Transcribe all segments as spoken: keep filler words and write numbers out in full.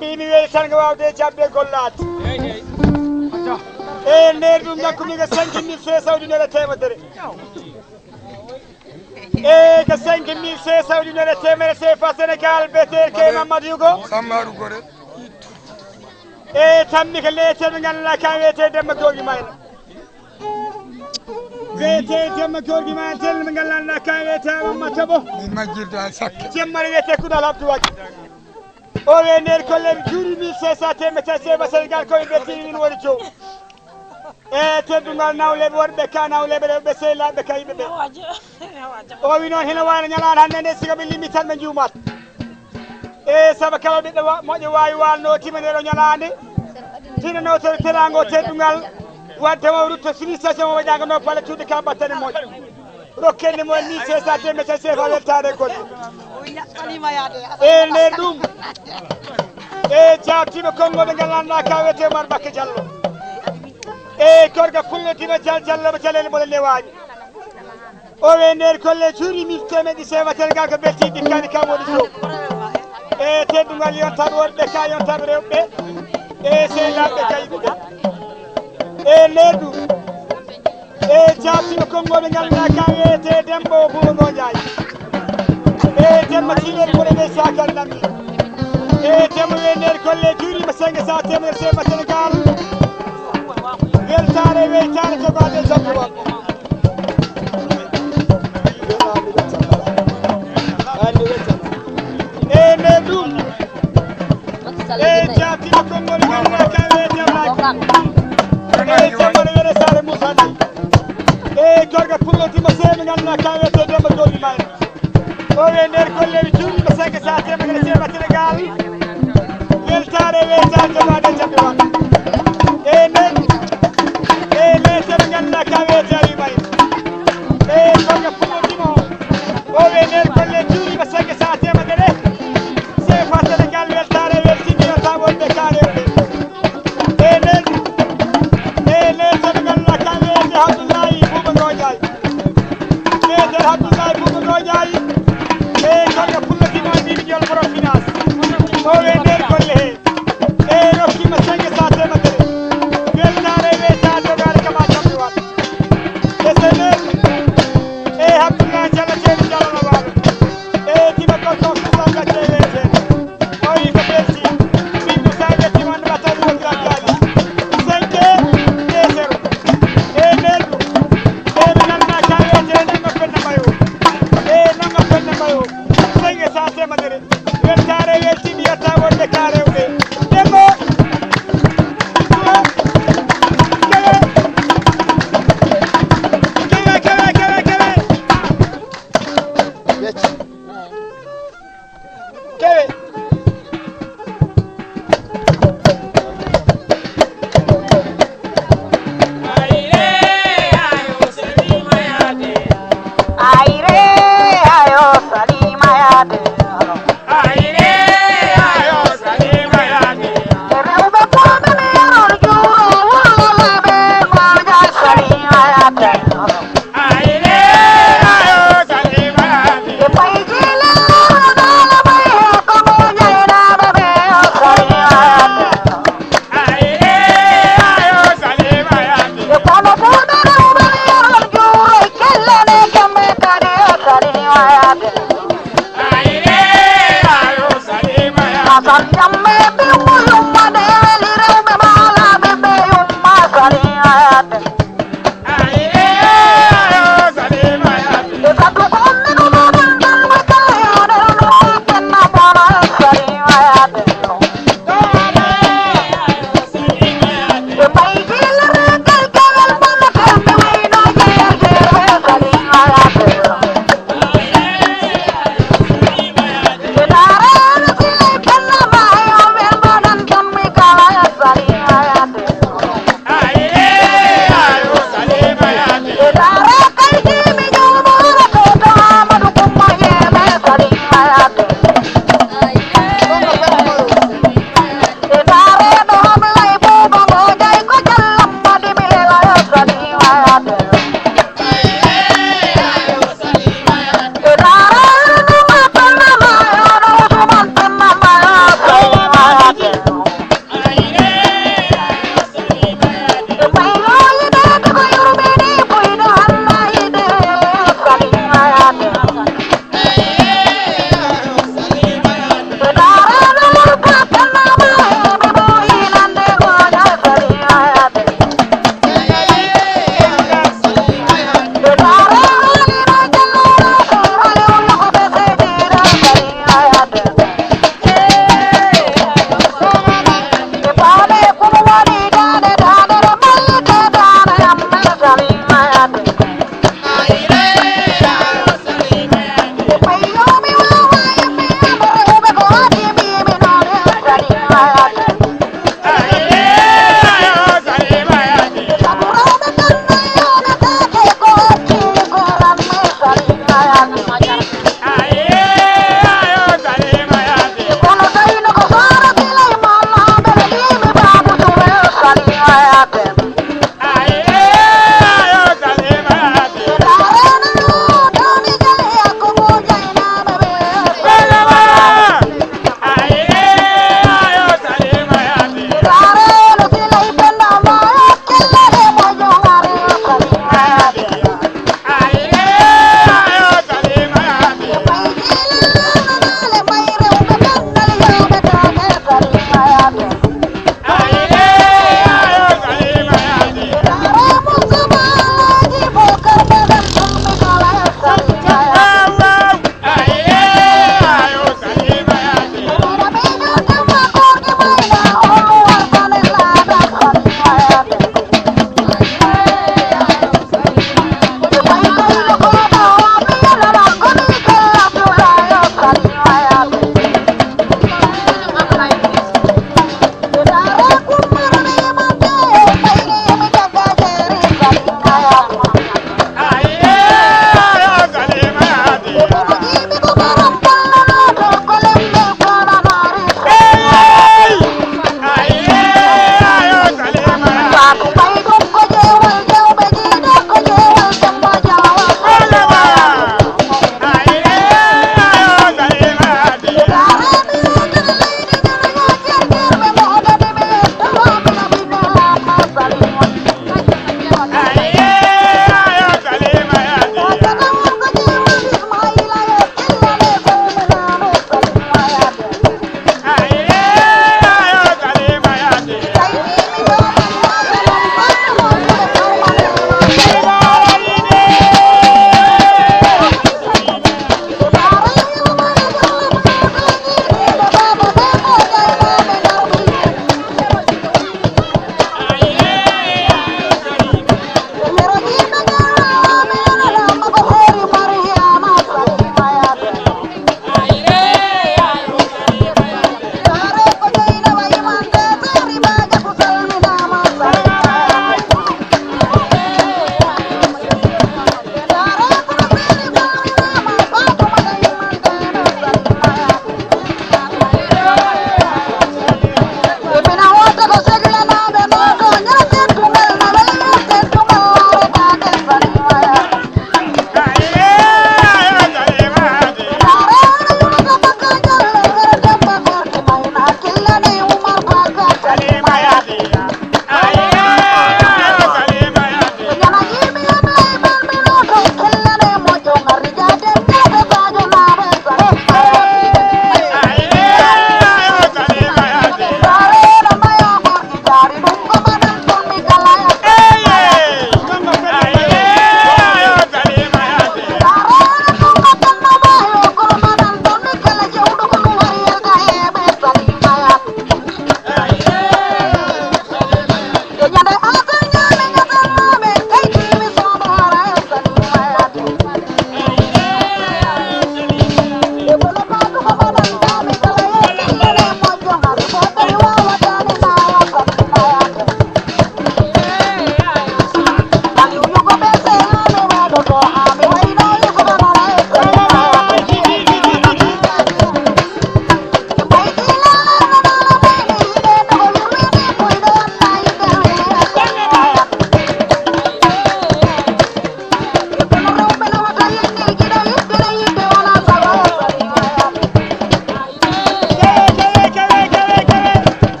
Mimi weyi tan ko waawde jabde gollaade. E nder ɗum, ñakkumi ko cinq mille cinq cent ujunere teemedere. E ko cinq mille cinq cent ujunere teemedere C F A Sénégal, beeteeɗo Key Mamadou Yugo. Sammaru Gore. E tammi ko leeteeɓe ngannduɗaa kan wiyetee Demba Gorgui Mayla. Wiyetee Demba Gorgui Mayla, tel mo ngannduɗaa kan wiyetee Amadou Matobo. Min majjirde an sakke. Jemmare wiyetee Kudal Abdou Wagi. O wi e nder golle, mi juurii mille cinq cent teemedere C F A Sénégal, ko ɓe ɓe tini min woni joom. E teddungal nawleeɓe worɓe ka, nawleeɓe rewɓe, sehilaaɓe ka, yimɓe ɓe. O wi noon, hino waano ñalaande hannde nde, sigo ɓe limi tan ɓe njuumat. E sabu kala ɓiɗɗo wa-, moƴƴo waawi waalno timanero ñalaande. Tinano to teraango teddungal. Wadde o rutto félicitation o waɗaaka no pale cuuɗi ka battane moƴƴo. Rokken mo ni C F A teemedere C F A, weltaare golle. E nder ɗum, e jaabtiiɓe konngol ɓe ngannduɗaa ka wiyetee Oumar Bakka Diallo. E gorko pullo dima Dial-, Diallo mo Jalel mo le newaani. O wi e nder golle, juurii mille teemedde C F A Sénégal, ko beltiiɗi kadi kam woni joom. E teddungal yontaaɓe worɓe ka, yontaaɓe rewɓe. E sehilaaɓe ka, yimɓe ɓe. E nder ɗum, e jaabtiiɓe konngol ɓe ngannduɗaa ka wiyetee Demba o Buuba Ngo Njaay. E Demba Tiiɗoɗi Mboɗo ɓe Sakal Namdi. E Demba wi e nder golle, juuriima cinq cent teemedere C F A Sénégal. Weltaare, weytaare, jogaade e jokkuwal. E nder ɗum, e jaabtiiɗo konngol ngannduɗaa ka wiyetee Ablaye. E jammano wiyetee Saare Moussa Ndoye. E gorko pullo dima seeɓe ngannduɗaa ka wiyetee Demba Gorgui Mayla. O wi e nder golle, mi juuriima cinq cent teemedere C F A Sénégal. Weltaare, weytaare, jogaade e jaɓɓe waɗ. E nder, e nder seeɓe ngannduɗaa ka wiyetee Aliou Mbaye. E gorko pullo dima o. O wi e nder golle, juuriima cinq cent teemedere. C F A Sénégal, weltaare, weltiima, weltaare wonɓe ka rewɓe. E nder, e nder seeɓe ngannduɗaa ka wiyetee Abdoulaye Buuba Ngo Njaay. Meeter Abdoulaye Buuba Ngo Njaay. E gorko pullo dima o, mbiimi jol borom finance. O wi e nder golle he. E rokkiima cinq cent teemedere. Weltaare, weytaare, jogaade kama jaɓɓe waɗ. E seeɓe, e Abdoulaye Diallo, Seydou Diallo no waalo. E dima gorko Moussa Gacce wiyetee. O wi ko belti. Min Moussa Gacce man batari wondiral jaali. Cinq et zéro. E nder ɗum, e ɓe ngannduɗaa ka wiyetee Nanga Penna Mbayo. E Nanga Penna Mbayo. Cinq cent teemedere. Weltaare, weltiima, yetta wonɓe ka rewɓe. Dembo. Kewe. Kewe, kewe, kewe, kewe. Kewe. Ayre, ayo, Salima yaade. Ayre, ayo, Salima yaade. Rewɓe pulɓe mi yarol juuro, wulɓe ɓe moƴa Salima yaade. Ayre, ayo, Salima yaade. E payji lewru dala ɓay ko moƴa e daaɓe ɓe o Salima yaade.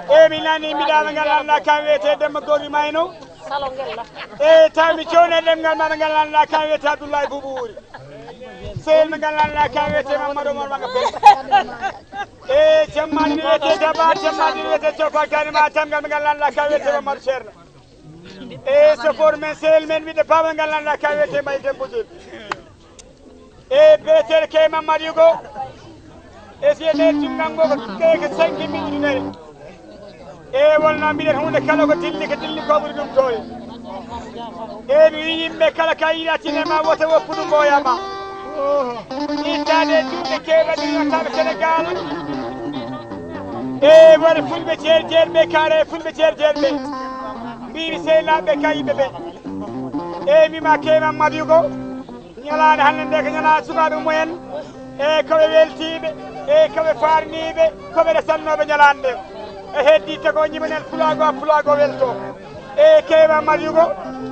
E mi nani mbiɗa ɓe ngal annda kan wiyete Demba Gorgui Mayno. E tawi mi cewne ɗemngal ma ɓe ngal annda kan wiyete Abdoulaye Boubou Wuri. Sehil ɓe ngal annda kan wiyete Mamadou Omar Maga Penda. E jammaji ne wiyete Daba, jammaji ne wiyete Copa Gani ma tamgal ɓe ngal annda kan wiyete Mamadou Cerno. E sofor men sehil men wiɗde baaba ngal annda kan wiyete Mbaye Dembo Diop. E beetel ke Mamadou Yugo. E si e nder junngal ngo ko keke cinq mille ujunere. E wonno mbiɗen huunde kala ko dilli ko dilli ko ɓuri ɗum doole. E mi wi yimɓe kala ka yiɗa tine ma woto woppu ɗum mboya ma. Ittade juuɗe keɓaɗi yottaɓe Sénégal. E woni fulɓe jeer jeer ɓe kare fulɓe jeer jeer ɓe. Mbiimi sehlaaɓe ka yimɓe ɓe. E mima ke Mamadou Yugo. Ñalaande hannde nde ko ñalaande sukaaɓe mumen, e ko ɓe weltiiɓe, e ko ɓe faarniiɓe, ko ɓe resannooɓe ñalaande nde. E heddi tago ñimanen pulaago, pulaago welto. E keewa marigo,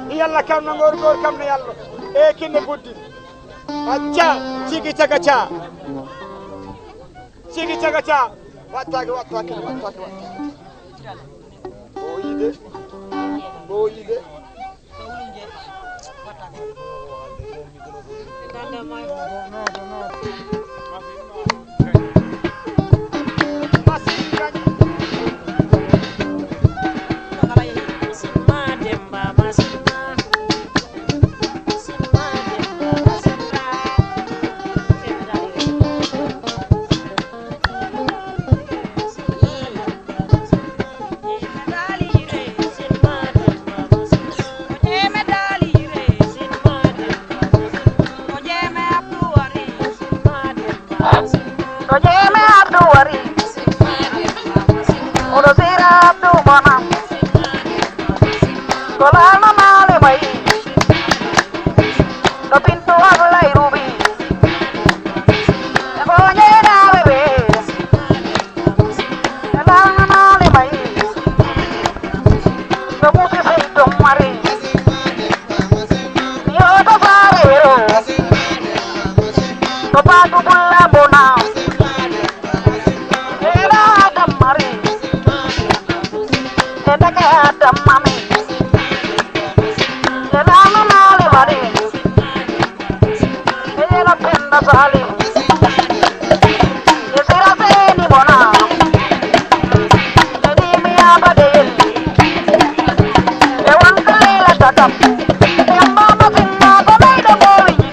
yalla kam no ngor ngor kam no yallo. E kinne buddi. Acca, cigi caga ca. Cigi caga ca. Wattaake, wattaake, wattaake, wattaake. Ɓooyi de. Ɓooyi de. Ko jeeme Abdou Wari. Oɗo sira Abdou Bonam. Ko laama maale mayi. Ko Bintu Ablaye Rubi. E ko ñeenaaɓe ɓe. E laama maale mayi. Ko Musi Sey Dommari. Yo to faare wero. Ko Fatou Bulla Bona. Ela Adam Mari. Ela ke Adam Mami. Ela Mama Mali Mari. Ela Penda Sali. Esira Seni Bona. Eni mi abade yel. E wan kalela tatam. Yamba masinga ko maido ko wiji.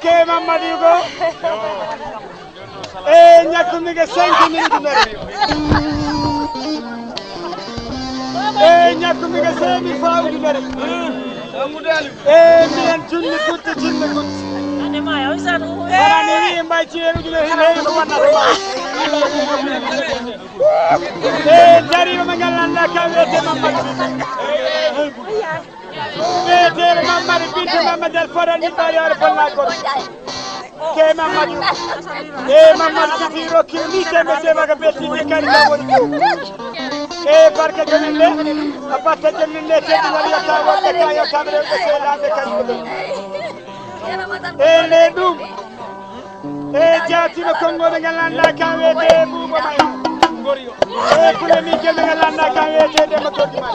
Ke Mamadou Yugo. E ñakkumi ko cinq mille ujunere. E ñakkumi ko cinq mille francs ujunere. E mbiyen junni kutte, junni kutte. Wonani wi mbay ci en ujunere hino heewi ko wonnata ma. E darima mo ngal lannda ka wiyete Mamadou. Weeteeɗo Mammari Binta Mammadi Alfara ni ɓaari hoore bonnaa goɗɗo. Ke Mammadi. E Mammadi Siti rokki ni tembe seba ka betti ni kadi ka woni. E barke jomin le. A batta jomin le te woni yata wonde ka yata ɓe ko sela ɓe ka yimɓe. E le ɗum. E jaatima konngol ɓe ngal lannda kan wiyete Buuba May. E pule mi jel ɓe ngal lannda kan wiyete Demba Gorgi May.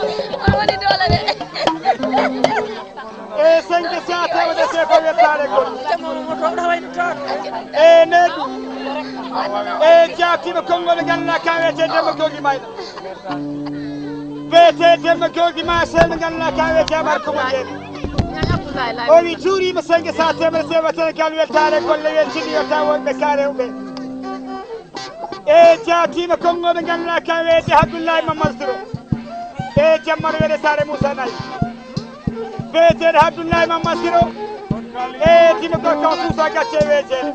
E sengde sa tewde se ko wettaare gol. E neɗu. E jaatima konngol ɓe ngal lannda kan wiyete Demba Gorgi May. Beete Demba Gorgi ma sel ɓe ngal lannda kan wiyete Amar Kuma Jeeri. O wi juuriima senge sa temere sewa ten kal weltaare golle weltini yotta wonɓe ka rewɓe. E jaatiima konngol ɓe ngal lannda kan wiyete Abdullahi Mamadou Siro. E jammano wiyete Saare Moussa Nayi. Beeteeɗo Abdullahi Mamadou Siro. E tima ko kaw Moussa Gacce weeteeɗo.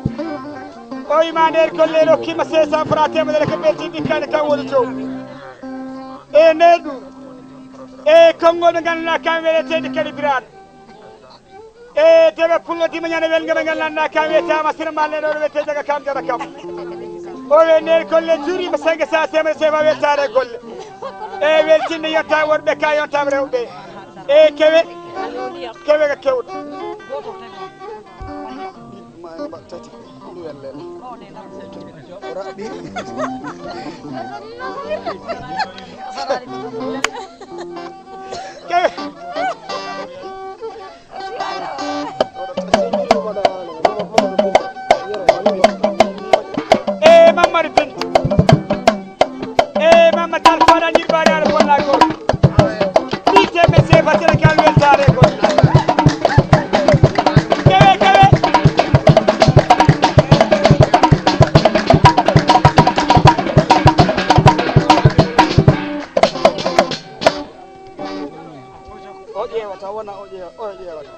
O ima nder golle rokkiima cinq cents francs temedere ko ɓelti ɗikkani kan woni joom. E neɗu. E konngol ɓe ngal lannda kan wiyeteeɗo kadi Birane. E dewe pullo dima ñande welngo ɓe ngal lannda kan wiyetaama sirma le ɗo wiyete jaga kam jara kam. O we nder golle juuriima senge sa temere sewa weltaare golle. E weltinde yotta worɓe ka yonta rewɓe. E kewe, kewe ka kewɗo. Kewe. E Mamadou Binta. E Mamadou Tall Fada Ndir Badiane Bolla Gor. Ɗi teme se fatere kal weltare gol. Kewe, kewe. O ƴeewata, wona o ƴeewa-, o ƴeewata.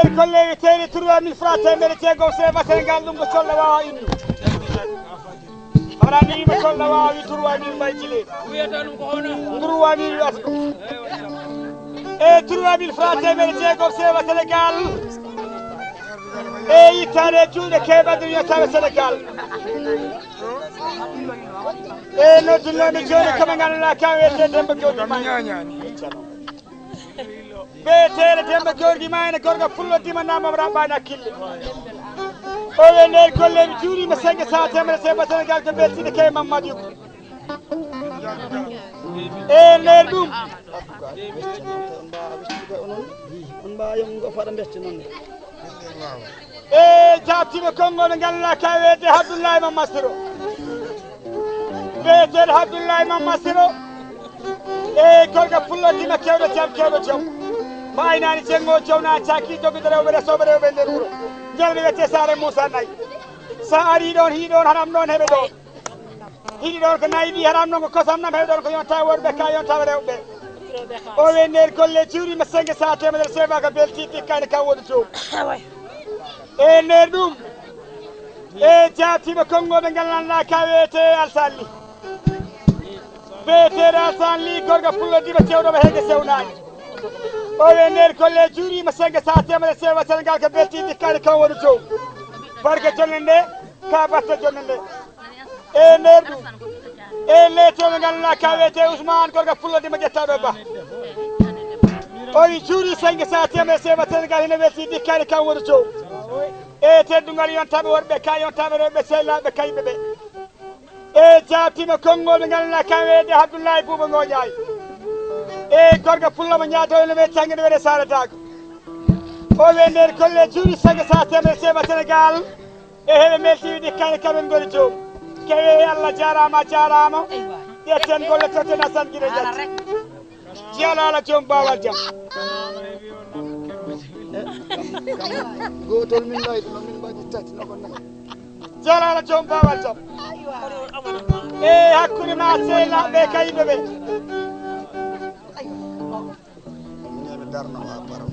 Kolle wi teeri trois mille francs, teemedde jeegom seefa Sénégal, ɗum ko colle wawa innu. Haɗa anndi yimɓe colle wawa wi trois mille mbay jile. Trois mille wiyata ɗum. E trois mille francs, teemedde jeegom seefa Sénégal. E yittaade e juuɗe keeɓanɗe yottaɓe Sénégal. E noddunooɓe jooni kama ngannduɗaa ka wiyetee Demba Gorgui Maïna. Biyeteeɗo Demba Gorgui Maïna, gorko pullo dima namam raɓɓaani hakkille. O wiye nder golle mi juuriima senge sa temere seba Sénégal ko beltiiɗe kay Mamadou Yugo. E nder ɗum. On mbaa yom ngo fada mbesti noon. E jaabtiima konngol ngal la ka wiyetee Abdoulaye Mamadou Siro. Biyeteeɗo Abdoulaye Mamadou Siro. E gorko pullo dima kewɗo jam kewɗo jom. Mo aynaani jenngo jowna caaki jogiiɗo rewɓe resooɓe rewɓe nder wuro. Njalɓe wiyetee Saare Moussa Nayi. So a arii ɗoon hii ɗoon haram ɗoon heɓe ɗoon. Hii ɗoon ko nayi ɗi haram ɗoon ko kosam nam heɓe ɗoon ko yonta worɓe ka yonta rewɓe. O wiye nder golle juuriima senge sa temedere seba ko beltiiɗe kayne kam woni joom. E nder ɗum e jaabtiima konngooɓe ngal ngannduɗaa ka wiyetee Alsaan Li. Biyeteeɗo Alsaan Li gorko pullo dima cewɗo mo heege sewnaani. O wiye nder golle juuriima senge sa temedere seba Sénégal ko beltiiɗe kayne kam woni joom. Barke jonne nde ka batte jonne nde. E nder ɗum e leetooɓe ngannduɗaa ka wiyetee Ousmane gorko pullo dima ƴettaɗo ba. O wi juuri senge sa temedere seba Sénégal hino weltii dikkani kam woni joom. E teddungal yontaaɓe worɓe ka yontaaɓe rewɓe sehilaaɓe kayɓe ɓe. E jaabtiima konngol ɓe ngannduɗaa ka wiyetee Abdoulaye Bouba Ngoñaay. E gorko pullo mo ñaatoyo no ɓe tanggude wiyetee Sarataako. O wiye nder golle juuri senge sa temedere seba Sénégal. E heɓe mbeltiiɗi kayne kamen ngoni joom. Kewe Allah jaaraama, a jaaraama. Ƴetten golle totten Asan Giro Jatti. Jiyalaala joom baawal jam. Gootol min layti no min mbaɗi tati no ko nayi. Jiyalaala joom baawal jam. E hakkunde ma sehilaaɓe kayɓe ɓe. Min heɓe darno ha paro.